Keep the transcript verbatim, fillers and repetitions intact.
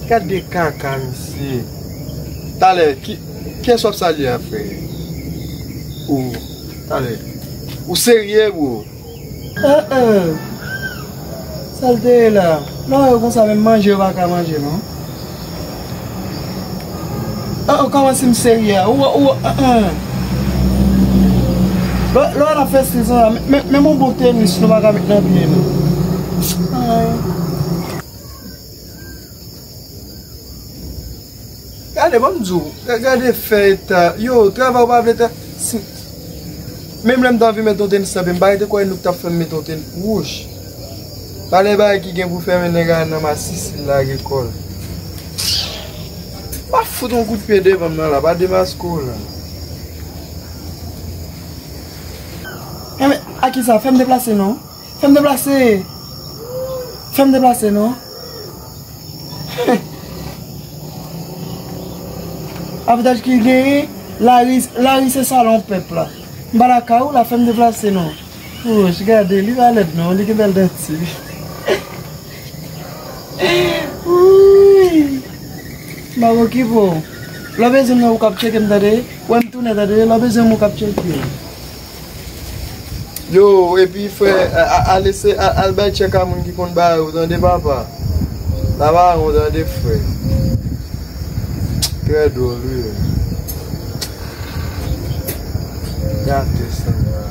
Gade kaka, misye. Talè, ki, kiyès w ap salye a, frè? Ou, talè. Ou serye, bro? Eh, eh. Sa l te ye la? Lè w wè yo konsa, menm manje yo pa ka manje, non. Ah, ah, kòman si m serye a? Ou, ou, ah, ah. Lè, lè w wè n ap fè stil sa, men, men, men yon bon tenis nou pa ka met nan pye nou. Ay. Gade, ban m di w, ga-, gade fè eta. Yo, travay ou pa vle ta-, si, menm lè m t anvi met yon tenis nan pye m, m pa rete kwè nou k t ap fè m met yon tenis. Wouch. Pale bagay ki gen pou fèmen nèg a nan masisi lage kò l. Pa fout yon kout pye devan m nan la, pa demaske w la. Enben, a kisa? Fè m deplase non. Fè m deplase. Fè m deplase non. Avantaj ki genyen, lari, lari se salon pèp la. M pa lakay ou la, fè m deplase non. Wouch, gade, li pa lèd non, li gen bèl danti. Wouy. M ap okipe w. Lè w bezwen m nan ou k ap tcheke m tande. Wè m tounen tande, lè w bezwen m ou k ap tcheke. Yo, epi frè, a, a, al ese-, a, al bay tchèk a moun ki konn bay ou tande papa. Sa pa wont tande frè. Trè dwòl wi. Gate sa.